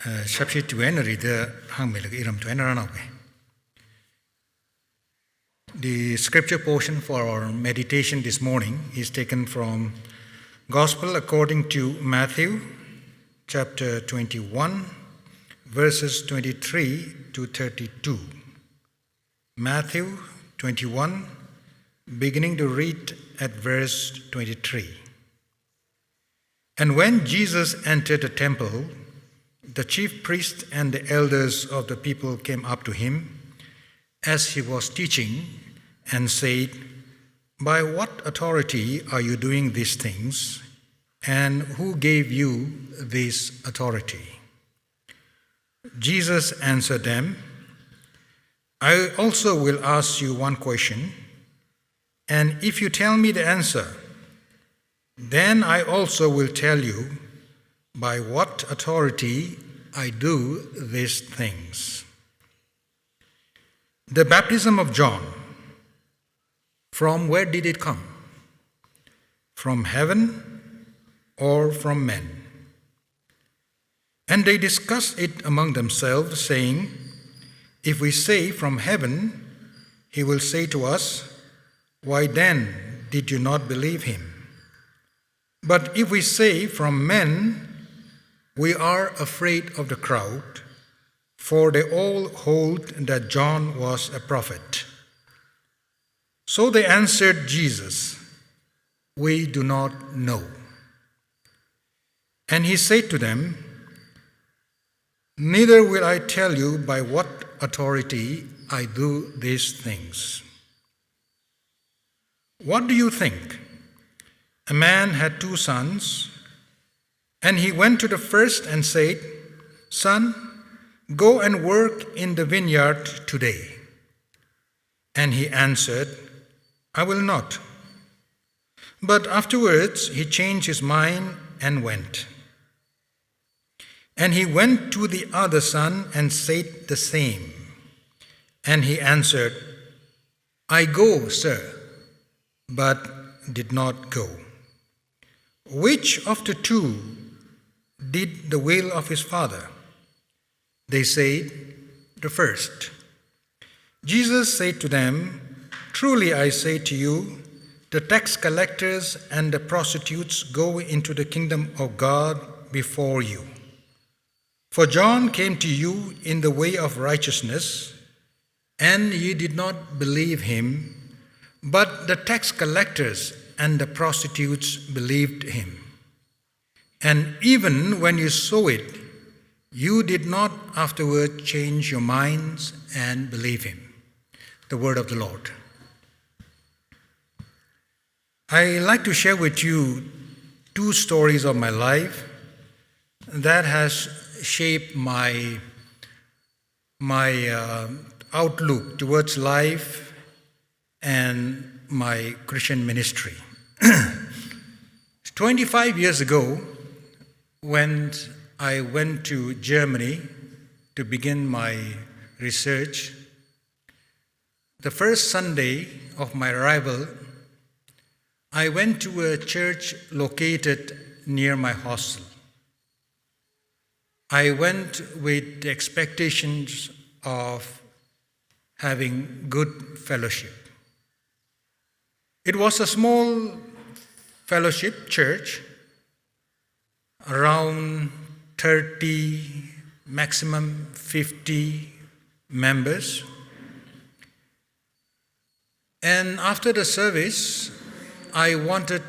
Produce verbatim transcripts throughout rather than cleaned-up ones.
Uh, shapshi tuenarida hāngmilaga iram tuenarānao ke. The scripture portion for our meditation this morning is taken from Gospel according to Matthew, chapter twenty-one, verses twenty-three to thirty-two. Matthew twenty-one, beginning to read at verse twenty-three. And when Jesus entered the temple, the chief priests and the elders of the people came up to him as he was teaching and said, "By what authority are you doing these things? And who gave you this authority?" Jesus answered them, "I also will ask you one question, and if you tell me the answer, then I also will tell you by what authority I do these things." The baptism of John, from where did it come? From heaven or from men? And they discussed it among themselves, saying, "If we say, 'From heaven,' he will say to us, 'Why then did you not believe him?' But if we say, 'From men,' we are afraid of the crowd, for they all hold that John was a prophet." So they answered Jesus, "We do not know." And he said to them, "Neither will I tell you by what authority I do these things. What do you think? A man had two sons, and he went to the first and said, 'Son, go and work in the vineyard today.' And he answered, 'I will not.' But afterwards he changed his mind and went. And he went to the other son and said the same. And he answered, 'I go, sir,' but did not go. Which of the two did the will of his father?" They said, "The first." Jesus said to them, "Truly I say to you, the tax collectors and the prostitutes go into the kingdom of God before you. For John came to you in the way of righteousness, and you did not believe him, but the tax collectors and the prostitutes believed him. And even when you saw it, you did not afterward change your minds and believe him." The word of the Lord. I like to share with you two stories of my life that has shaped my, my, uh, outlook towards life and my Christian ministry. Twenty-five years ago, when I went to Germany to begin my research, the first Sunday of my arrival, I went to a church located near my hostel. I went with the expectations of having good fellowship. It was a small fellowship church, around thirty, maximum fifty members. And after the service, I wanted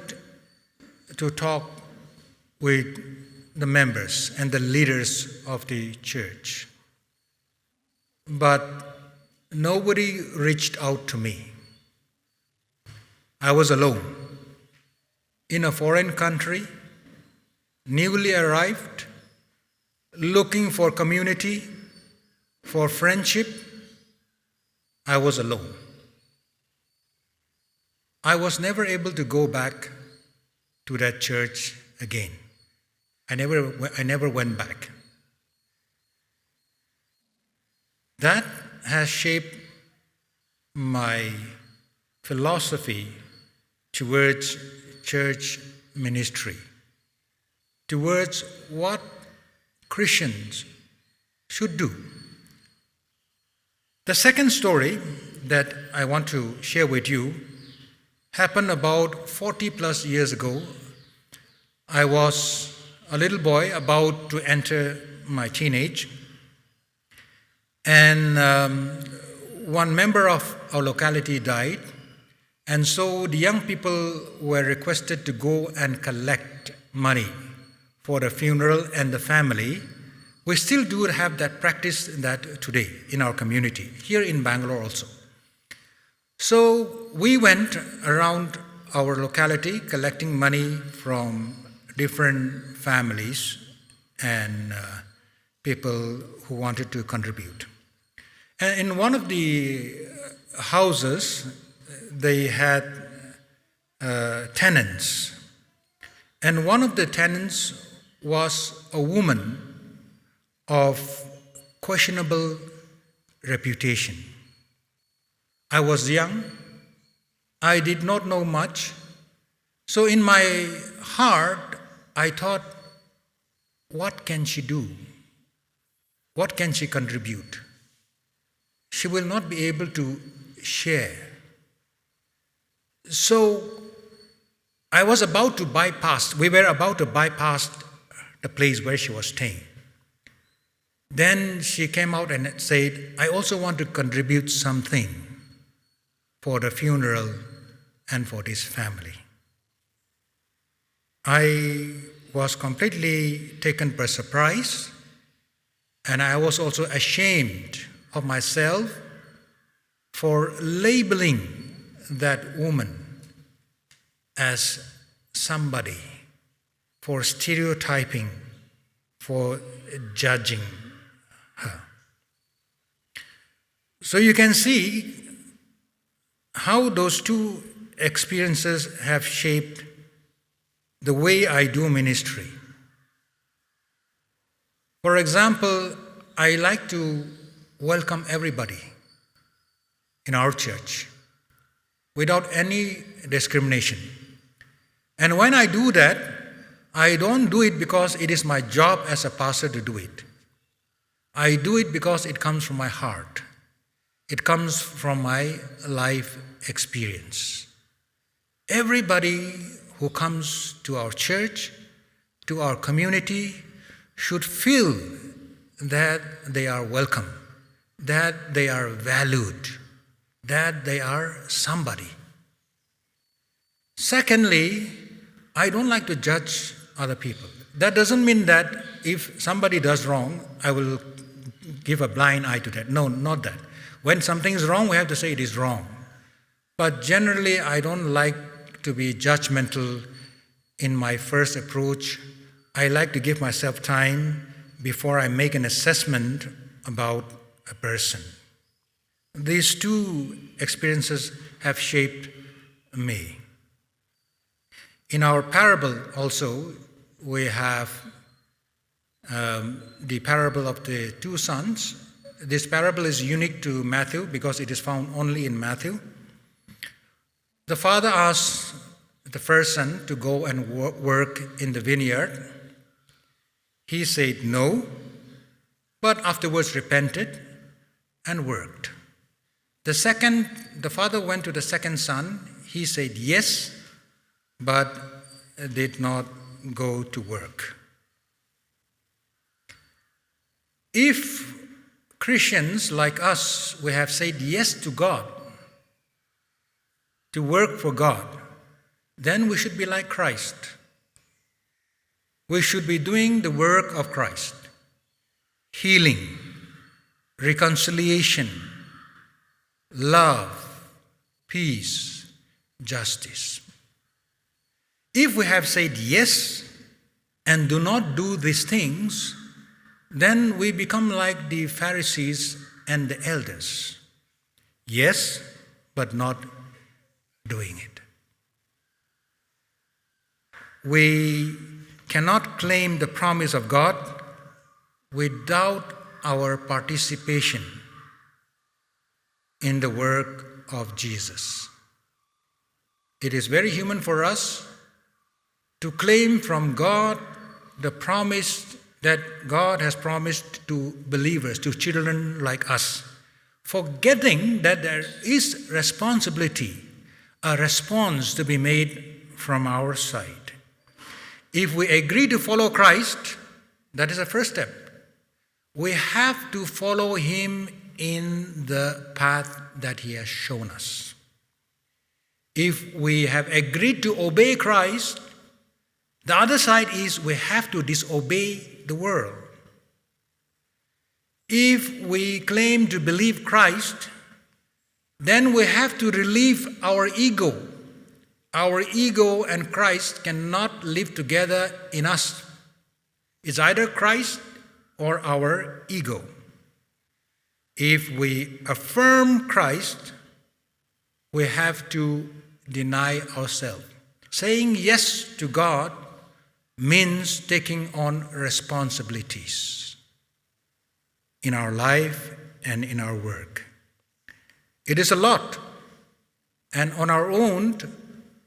to talk with the members and the leaders of the church. But nobody reached out to me. I was alone in a foreign country, newly arrived, looking for community, for friendship. I was alone. I was never able to go back to that church again. I never, I never went back. That has shaped my philosophy towards church ministry, towards what Christians should do. The second story that I want to share with you happened about forty plus years ago. I was a little boy about to enter my teenage, and um, one member of our locality died, and so the young people were requested to go and collect money for the funeral and the family. We still do have that practice that today in our community, here in Bangalore also. So we went around our locality collecting money from different families and uh, people who wanted to contribute. And in one of the uh, houses, they had uh, tenants. And one of the tenants was a woman of questionable reputation. I was young. I did not know much. So in my heart, I thought, what can she do? What can she contribute? She will not be able to share. So I was about to bypass, we were about to bypass the place where she was staying. Then she came out and said, I also want to contribute something for the funeral and for this family. I was completely taken by surprise, and I was also ashamed of myself for labeling that woman as somebody, for stereotyping, for judging her. So you can see how those two experiences have shaped the way I do ministry. For example, I like to welcome everybody in our church without any discrimination. And when I do that, I don't do it because it is my job as a pastor to do it. I do it because it comes from my heart. It comes from my life experience. Everybody who comes to our church, to our community, should feel that they are welcome, that they are valued, that they are somebody. Secondly, I don't like to judge other people. That doesn't mean that if somebody does wrong, I will give a blind eye to that. No, not that. When something is wrong, we have to say it is wrong. But generally, I don't like to be judgmental in my first approach. I like to give myself time before I make an assessment about a person. These two experiences have shaped me. In our parable also, we have um, the parable of the two sons. This parable is unique to Matthew because it is found only in Matthew. The father asked the first son to go and wo- work in the vineyard. He said no, but afterwards repented and worked. The second, the father went to the second son. He said yes, but did not go to work. If Christians like us, we have said yes to God, to work for God, then we should be like Christ. We should be doing the work of Christ. Healing, reconciliation, love, peace, justice. If we have said yes and do not do these things, then we become like the Pharisees and the elders. Yes, but not doing it. We cannot claim the promise of God without our participation in the work of Jesus. It is very human for us to claim from God the promise that God has promised to believers, to children like us, forgetting that there is responsibility, a response to be made from our side. If we agree to follow Christ, that is the first step. We have to follow him in the path that he has shown us. If we have agreed to obey Christ, the other side is we have to disobey the world. If we claim to believe Christ, then we have to relieve our ego. Our ego and Christ cannot live together in us. It's either Christ or our ego. If we affirm Christ, we have to deny ourselves. Saying yes to God means taking on responsibilities in our life and in our work. It is a lot, and on our own,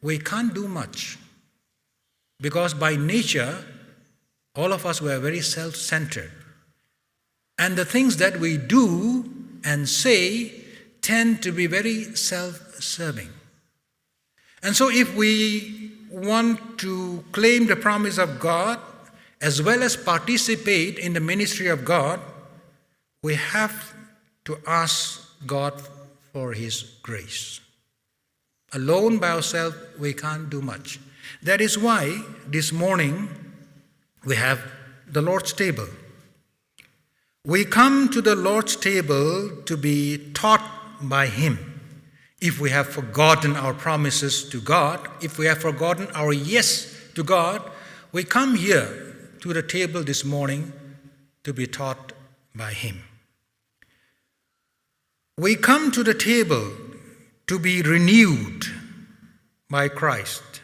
we can't do much, because by nature, all of us were very self-centered. And the things that we do and say tend to be very self-serving. And so, if we want to claim the promise of God as well as participate in the ministry of God, we have to ask God for his grace. Alone, by ourselves, we can't do much. That is why this morning we have the Lord's table. We come to the Lord's table to be taught by him. If we have forgotten our promises to God, if we have forgotten our yes to God, we come here to the table this morning to be taught by him. We come to the table to be renewed by Christ.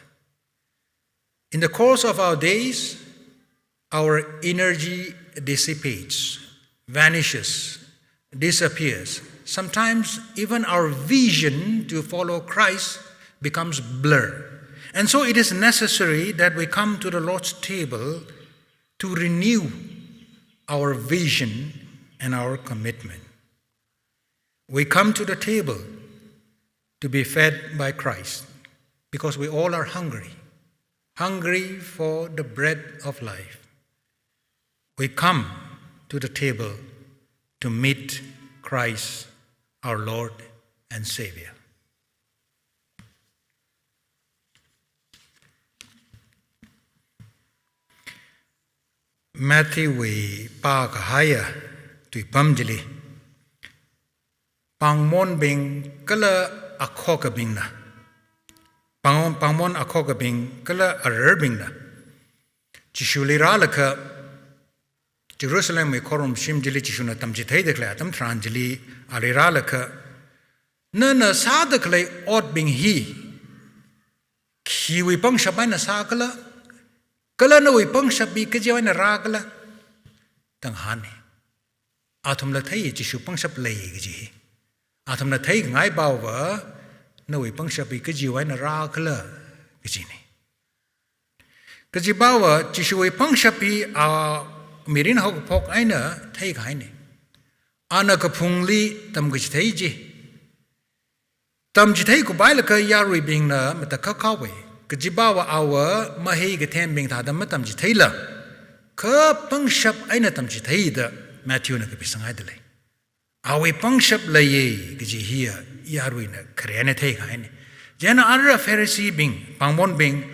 In the course of our days, our energy dissipates, vanishes, disappears. Sometimes even our vision to follow Christ becomes blur. And so it is necessary that we come to the Lord's table to renew our vision and our commitment. We come to the table to be fed by Christ because we all are hungry, hungry for the bread of life. We come to the table to meet Christ, our Lord and Savior. Matthewwui pākahaiya tuipam chili, pāngmonbing kala akhokabingna, pāng-, pāngmon akhokabing kala ararbingna Jishuli rālaga, Jerusalemwui khorumshim chili Jishuna tamchitheida khalei atam tharan chili ali rālaga, "Nana sāda khalei otbing hi khiwui pangshap eina sākhala, kala nawui pangshap hi kajiwui eina rākhala?" da ngahāna. Athumla thei Jishu pangshap lei kaji hi. Athumna theikhangai pava, "Nawui pangshap hi kajiwui eina rākhala?" kajina. Kaji pava, Jishuwui pangshap hi a mirin haokaphok eina theikahaina. Ana kaphungli tamkachithei chi, tamchithei kupailaga yaruibingna matakhak haowa. Kaji pava awa mahei kathembing thāda matamchitheila, kha pangshap eina tamchitheida Matthewna kapisanghaida lei. Awui pangshap leiya kaji hiya yaruina khare eina theikahaina. Chieina ara Phariseebing, pāngmonbing,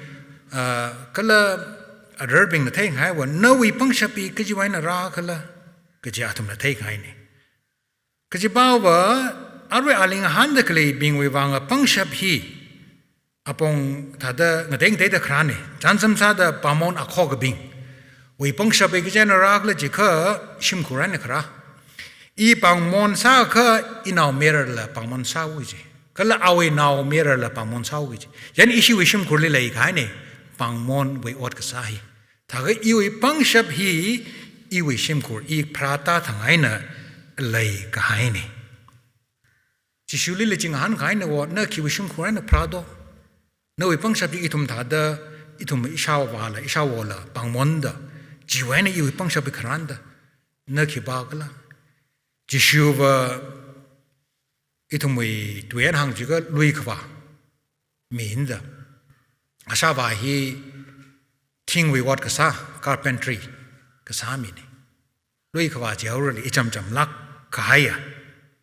ah, kala ararbingna theikahaiva, "Nawui pangshap hi kajiwui eina rākhala?" kaji athumna theikahaina. Kaji pava, arui ali ngahānda khaleibingwui vānga pangshap hi apong thāda ngateingateida kharāna. Chānjam sāda pāngmon akhokabingwui pangshap hi kajiwui eina rākhala jiakha shimkhur eina kharā. "I pāngmon sākha inao mayarala pāngmon sāu," kaji. "Kala awui nao mayarala pāngmon sāu," kaji. Chieina ishiwui shimkhurli leikahaina pāngmonwui ot kasā hi. Thākha iwui pangshap hi iwui shimkhur, i pharāta thang eina leikahaina. Jishuli lei chi ngahānkahaina, "Wo, na khiwui shimkhur eina pharādo? Nawui pangshap hi ithum thāda, ithum ishāvāla, ishāwola pāngmonda, Chiwui eina iwui pangshap hi kharāna da. Na khipākhala? Jishuva ithumwui tui eina hāng chiakha lui khavā mina da. Ashāvā hi thingwui ot kasā, carpentry kasā mina. Lui khavā jihaorali ichamchamlāk kahaiya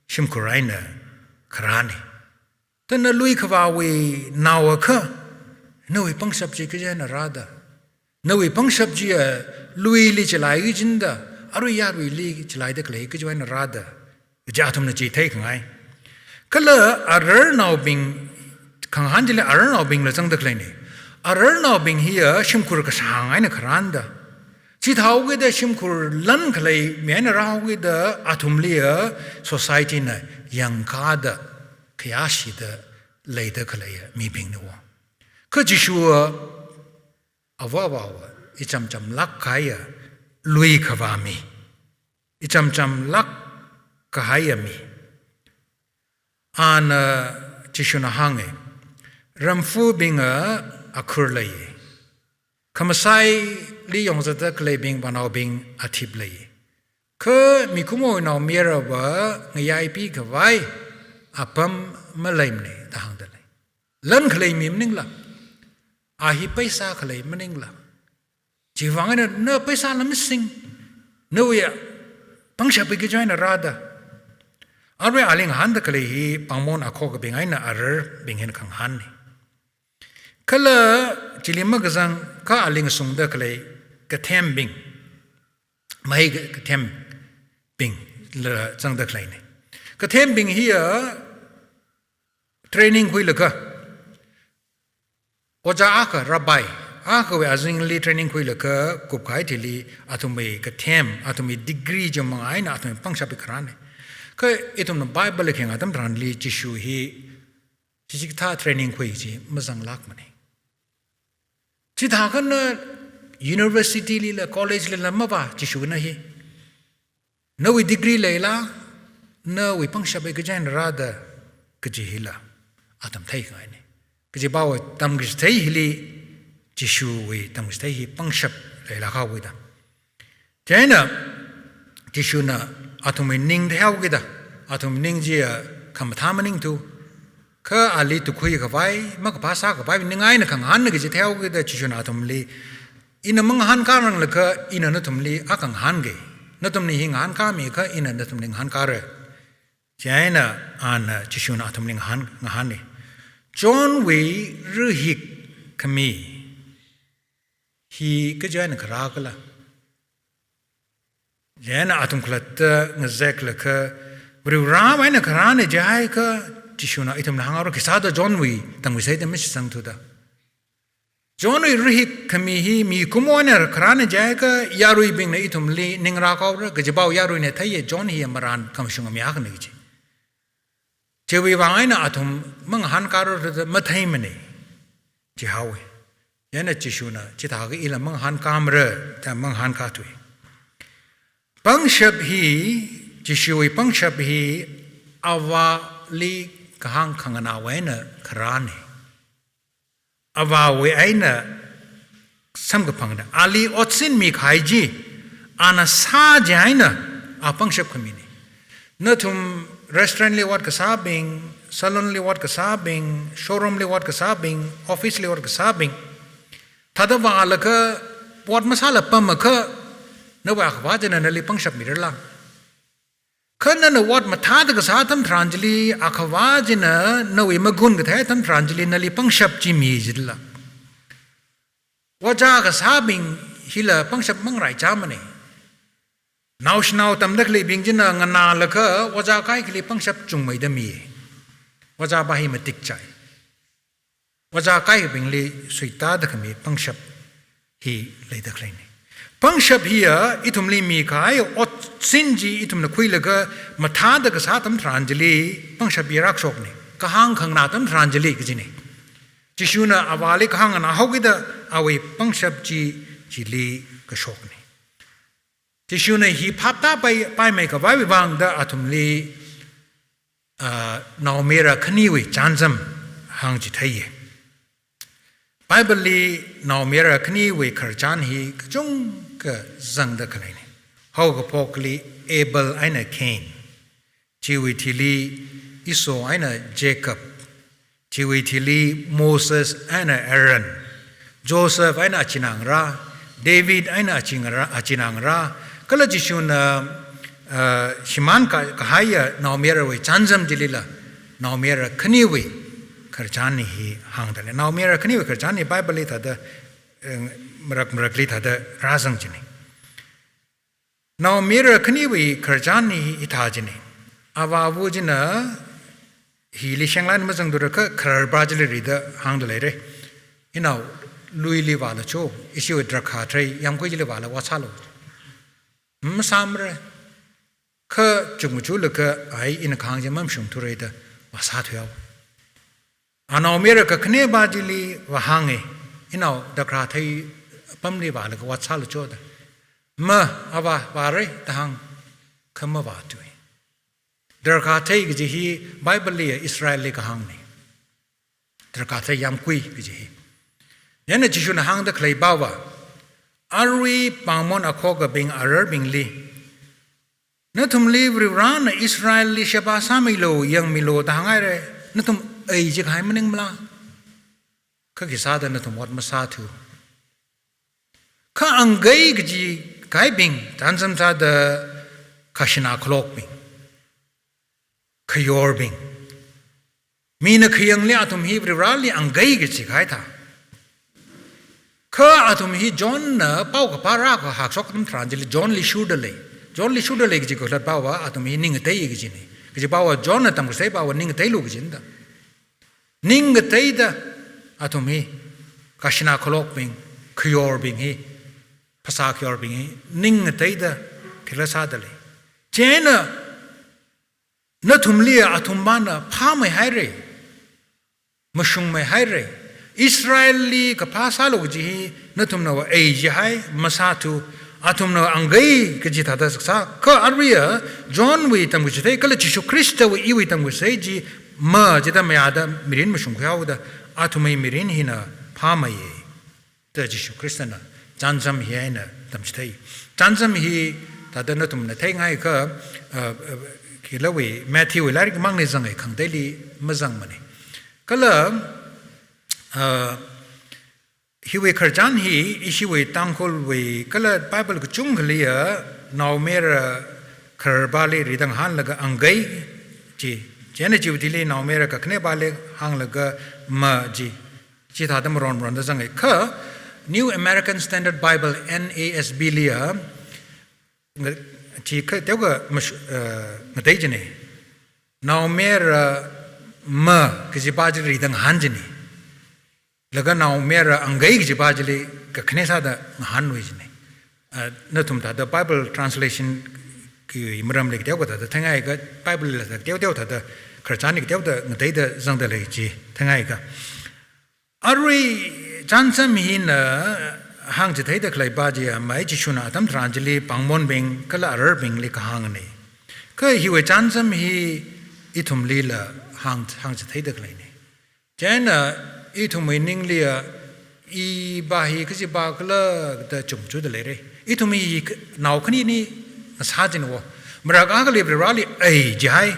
shimkhur eina kharāna. Thāda na lui khavāwui naoakha, nawui pangshap chi kachi eina rāda? Nawui pangshap chiya luili chilai kajina da, arui yaruili chilaida khalei kachi eina rāda? Kaja athumna chi theikhangai. Kala ararnaobing, khangahān chili ararnaobingla zangda khaleina. Ararnaobing hiya shimkhur kashāng eina kharāna da. Chithāhaokida shimkhur lan khalei mi eina rāhaokida athumliya society na yangkāda, khayāshida leida khaleiya mibingna wo. Kha Jishuwa avāva̱va ichamchamlāk kahaiya lui khavā mi. Ichamchamlāk kahaiya mi. Ana Jishuna hānga, ramfubinga akhur lei. Khamasai li yongzatda khaleibing vānaobing athip lei. Kha mikumowui naomayarawui ngayaipi khavai apam maleimana da hāngda lei. Lan khalei mi maningla? A hi paisa khalei maningla? Chiwui vang eina na paisala masing, nawui pangshap hi kachi eina rāda? Arui ali ngahānda khalei hi pāngmon akhokabing eina ararbing hina khangahānna. Kala chili makazang kha ali ngasungda khalei kathembing, mahai kathembingla zangda khaleina. Kathembing hiya training khuilaga, ojā akha, rabbi akhawui azingli training khuilaga kupkahai thili athumwui kathem, athumwui degree chi mang eina athumwui pangshap hi kharāna. Kha ithumna Bible li khayang atam tharanli Jishu hi chi chikathā training khui chi mazanglākmana. Chithākha na university lila, college lila mavā Jishuna hi. Nawui degree leila, nawui pangshap hi kachi eina rāda kaji hila athum theikhangaina. Kajiva tamkachithei hili, Jishuwui tamkachithei hi pangshap leilāk haowa da. Chieina Jishuna athumwui ning theihaokida, athumwui ning chiya khamathā maningthu, kha ali tukhui khavai, makaphā sākhavai ning eina khangahānna kaji theihaokida Jishuna athumli, ina mangahānkāranglakha ina nathumli akha ngahānga. Nathumna hi ngahānkāmiakha ina nathumli ngahānkāra. Chieina ana Jishuna athumli ngahān, ngahānna. Johnwui rahik khami hi kachi eina kharākhala? Chieina athum khalatta ngazeklaga, Varivarāwui eina kharāna jihaikha Jishuna ithumli hānghaora, khisāda Johnwui tamkachithei da mashitsangthu da. Johnwui rahik khami hi mikumo eina kharāna jihaikha yaruibingna ithumli ningrāk haora, kajiva yaruina theiya John hiya marān khamashunga mi akhana kaji. Chiwui vang eina athum mangahānkāra da matheimana jihaowa. Chieina Jishuna chithākha ila mangahānkāmara da mangahānkāthui. Pangshap hi, Jishuwui pangshap hi Avāli kahāng khanganāwui eina kharāna. Avāwui eina samkaphangna. Ali otsin mikahai chi ana sā chieina a pangshap khamina. Nathum restaurant li ot kasābing, salon li ot kasābing, showroom li ot kasābing, office li ot kasābing, thāda vālaga ot masāla pamakha, nawui akhavā china nali pangshap mirala? Kha nana ot mathāda kasā atam tharan chili akhavā china nawui magun kathei atam tharan chili nali pangshap chi mi jidala? Ojā kasābing hila pangshap mangaraichāmana. Naoshinao tamda khaleibing china nganālaga ojā kaikhali pangshap chungmeida mi. Ojāva hi matikchai. Ojā kaikhabingli suitāda khami pangshap hi leida khaleina. Pangshap hiya ithumli mikahai otsin chi ithumna khuilaga mathāda kasā atam tharan chili pangshap hi rākashokna. Kahāng khanganā atam tharan chili kajina. Jishuna Avāli kahāng nganāhaokida awui pangshap chi chili kashokna. Jishuna hi phaptāpai, paimei khavaiwui vang da athumli, ah, naomayara khaniwui chānjam hāngchitheiya. Bible li naomayara khaniwui khararchan hi kachungkha kazangda khaleina. Haokaphokli Abel eina Cain, chiwui thili Esau eina Jacob, chiwui thili Moses eina Aaron, Joseph eina achinā ngarā, David eina achinā ngarā, achinā ngarā, kala Jishuna, uh, shimān ka-, kahaiya naomayarawui chānjam chilila, naomayara khaniwui khararchan hi hāngda lei. Naomayara khaniwui khararchan hi Bible li thāda, eh, marak marakli thāda rāzang china. Naomayara khaniwui khararchan hi hithā china. Avā ava china hili shenglan mazangthura kha khararpā chili rida hāngda leira. Inao, luili vālu cho, ishiwui drakhātharei yamkui chili vālu vāsālu. Masāmara. Kha chukmajalaga ai ina kahāng chi mamashungthura da vāsāthuihaowa. Anaomayara kakhanepā chili vāhānga, inao, drakhātharei apamli vālaga vāsālu cho da. Ma, avā, vāra da hāng, kha mavāthuwa. Drakhātharei kaji hi Bible li Israel li kahāngna. Drakhātharei yamkui kaji hi. Chieina Jishuna hāngda khaleipāva, arui pāngmon akhokabing ararbingli, nathumli Varivarana Israel li sheba sāmilu, yangmilu da hānghaira, nathum ei jikahai maningmala? Kha khisāda nathum ot masāthu? Kha angei kajikahaibing, chānjam sāda kashina khalokbing, khayorbing. Mina khayangli athum hi Varivarali angei kajikahai thā. Kha athum hi Johnna paokaphā rākahakshok atam tharan chili Johnli shurda lei. Johnli shurda lei kaji kakhalatpāva athum hi ning ngatei kajina. Kajipāva Johnna tamkachitheipāva ning ngateilu kajina da. Ning ngateida athum hi kashina khalokbing, khayorbing hi, phasā khayorbing hi ning ngateida khikhala sāda lei. Chieina nathumli athumbana phāmeihaira, mashungmeihaira. Israel li kaphā sālu kaji hi nathumnava ei jihai masāthu, athumnava angei kaji thāda sāsā. Kha aruiva Johnwui tamkachithei kala Jishu Khristawui iwui tamkachithei chi ma jida mayāda mirin mashungkhuihaoda, athumwui mirin hina phāmeiya da Jishu Khristana chānjam hi eina tamchithei. Chānjam hi thāda nathumna theingaikha, uh, uh, khilawui Matthewwui lairik mangli zangai khangateili mazangmana. Kala, uh, hiwui khararchan hi ishiwui Tangkhulwui kala Bible kachungkhaliva naomayara khararpāli rida ngahānlaga angei ji, chieina chiwui thili naomayara kakhanepāli hānglaga ma ji, chithāda maron maronda zangai. Kha New American Standard Bible, N A S B liva, nga-, chi kateokha mash-, eh, ngatei china. Naomayara ma kajipā chi rida ngahān china. Laga naomayara angei kajipā chili kakhane sāda ngahānluishina. Ah, nathum thāda Bible translation ki maramli kateokha thāda theingaikha Bible la thāda kateo teo thāda khararchan hi kateokha thāda ngateida zangda lei chi theingaikha. Arui chānjam hina hāngchitheida khaleipā chi amei Jishuna atam tharan chili pāngmonbing kala ararbingli kahāngna. Kha hiwui chānjam hi ithumlila hāng, hāngchitheida khaleina. Chieina ithumwui ningliva, iva hi kajipākhala da chungchuda leira. Ithum hi k-, nao khanini ngasā china wo. Marak akhali Varivarali ei jihai,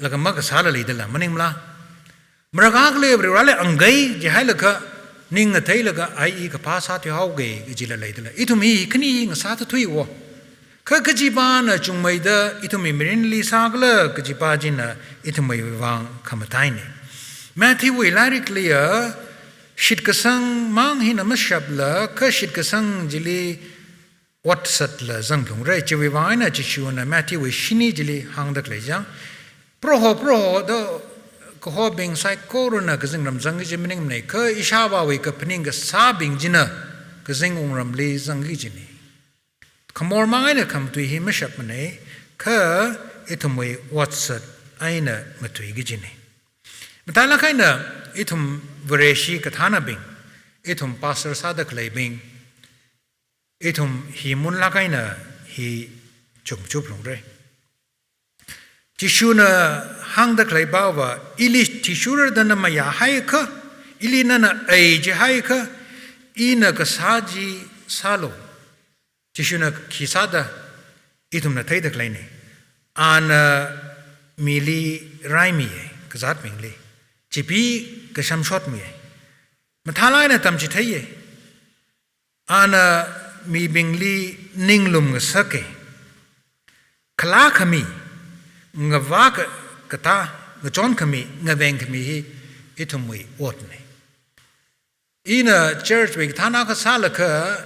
laga makasāla leidala, maningmala? Marak akhali Varivarali angei jihailaga, ning ngatheilaga, ai i kaphā sāthuihaoga kajila leidala? Ithum hi khani ngasāthuiya wo. Kha kajipāna chungmeida ithumwui mirinli sākhala kajipā china ithumwui vang khamataina. Matthewwui lairikliva shitkasang mang hina mashapla, kha shitkasang chili otsatla zangphalungra. Chiwui vang eina Jishuna Matthewwui shini chili hāngda khalei chang, Proho, Proho da kahobing saikorana kazingram zangki kaji maningmana, kha ishāvāwui kaphaning kasābing china kazing wungramli zangki kajina. Khamor mang eina khamatui hi mashapmana, kha ithumwui otsat eina matuiki kajina. Matailāk eina ithum Vareshi kathānabing, ithum pastor sāda khaleibing, ithum hi munlāk eina hi chungchuphalungra. Jishuna hāngda khaleipāva, ili thishurda na mayāhaikha, ili nana ei jihaiakha, ina kasā chi sālu. Jishuna khi sāda ithumna theida khaleina. Ana mili raimiya, kazātbingli. Chipi kashamshotmiya. Mathālāk eina tamchitheiya. Ana mibingli ninglum ngasaka. Khalā khami, ngavā ka-, katā, ngachon khami, ngaveng khami hi ithumwui otna. Ina church wui kathāna kasālaga,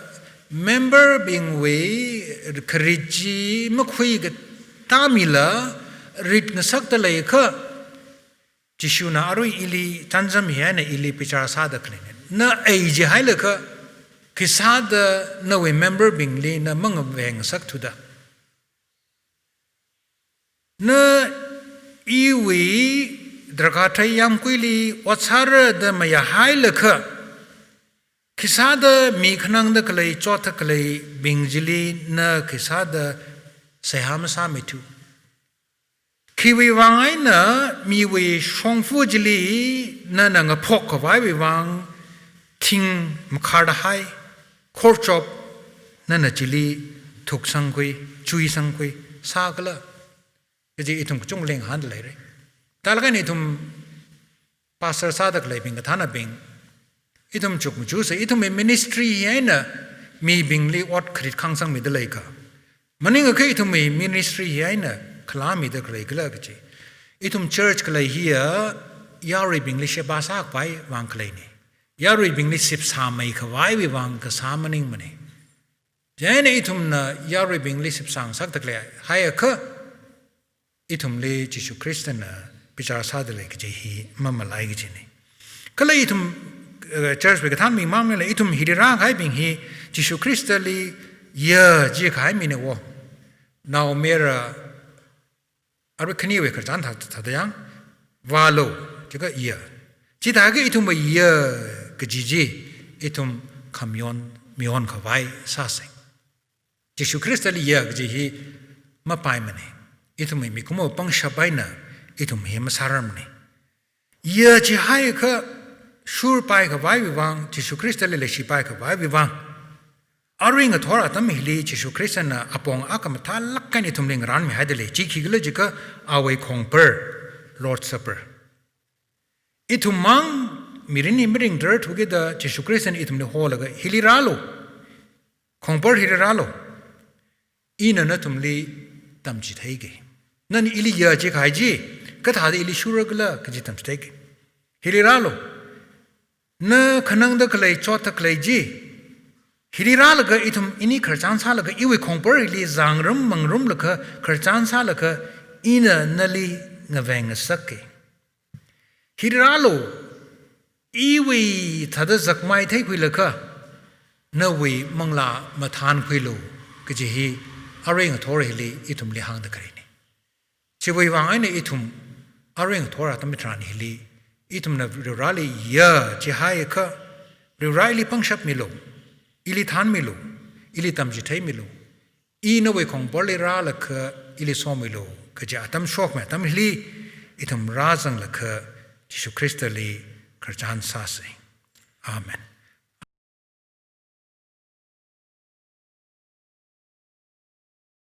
member bingwui kharit chi makhui katā mila rit ngasakta leiakha, Jishuna arui ili chānjam hi eina ili bichar sāda khaleina. Na ei jihailaga, khi sāda nawui member bingli na mangaveng ngasakthuda. Na iwui drakhāthei yāmguili ot sāra da mayāhailaga, khi sāda mi khanangda khalei, chotda khaleibing chili na khi sāda seihā masāmithu. Khiwui vang eina miwui shongfa chili nana ngaphok khavaiwui vang thing makharda hai, khorchop nana chili thuksangkhui, chuisangkhui sākhala kaji ithum kachungkha leinghānda leira. Thālāk eina ithum pastor sāda khaleibing kathānabing, ithum chukmajasa, ithumwui ministry hi eina mibingli ot kharit khangsangmida leikha. Maningakha ithumwui ministry hi eina khalāmida khalei khala kaji. Ithum church khalei hiya yaruibingli sheba sākhavai vang khaleina. Yaruibingli shipsāmei khavaiwui vang kasā maningmana. Chieina ithumna yaruibingli shipsā ngasakta khalei haiakha, ithumli Jishu Khristana bichar sāda lei kaji hi mamalai kajina. Kala ithum, eh, church wui kathānbing mangmila ithum hili rākahaibing hi Jishu Khristali ya jikahai mina wo. Naomayara arui khaniwui khararchan thā, thāda yang, vālu, jiakha ya. Chithākha ithumwui ya kaji chi ithum khamayon, mayon khavai sāsa. Jishu Khristali ya kaji hi mapaimana. Ithumwui mikumo pangshap eina ithum hi masārarmana. Ya jihaiakha shurpai khavaiwui vang, Jishu Khristali leishipai khavaiwui vang. Arui ngathor atam hili Jishu Khristana apong akha mathālāk eina ithumli ngarānmihaida lei. Chi khikhala jiakha awui khongpar, Lord's Supper. Ithum mang mirin hi maringrar thukida Jishu Khristana ithumli holaga, hili rālu. Khongpar hili rālu. Ina nathumli tamchitheika. Nana ili ya jikahai chi, kathāda ili shurra khala kaji tamchitheika. Hili rālu. Na khanangda khalei, chotda khalei chi, hili rālaga ithum ini khararchan sālaga, iwui khongpar hili zangram mangrumlaga khararchan sālaga, ina nali ngaveng ngasaka. Hili rālu, iwui thāda zakmai theikhuilaga, nawui manglā mathānkhuilu, kaji hi arui ngathor hili ithumli hāngda khaleina. Chiwui vang eina ithum arui ngathor atam hitharan hili, ithumna Varivarali ya jihaiakha, Varivara ili pangshap milu, ili thānmilu, ili tamchitheimilu, I nawui khongporli rālaga ili somilu, kaja atam shokmei atam hili, ithum rāzanglaga Jishu Khristali khararchan sāsa. Amen.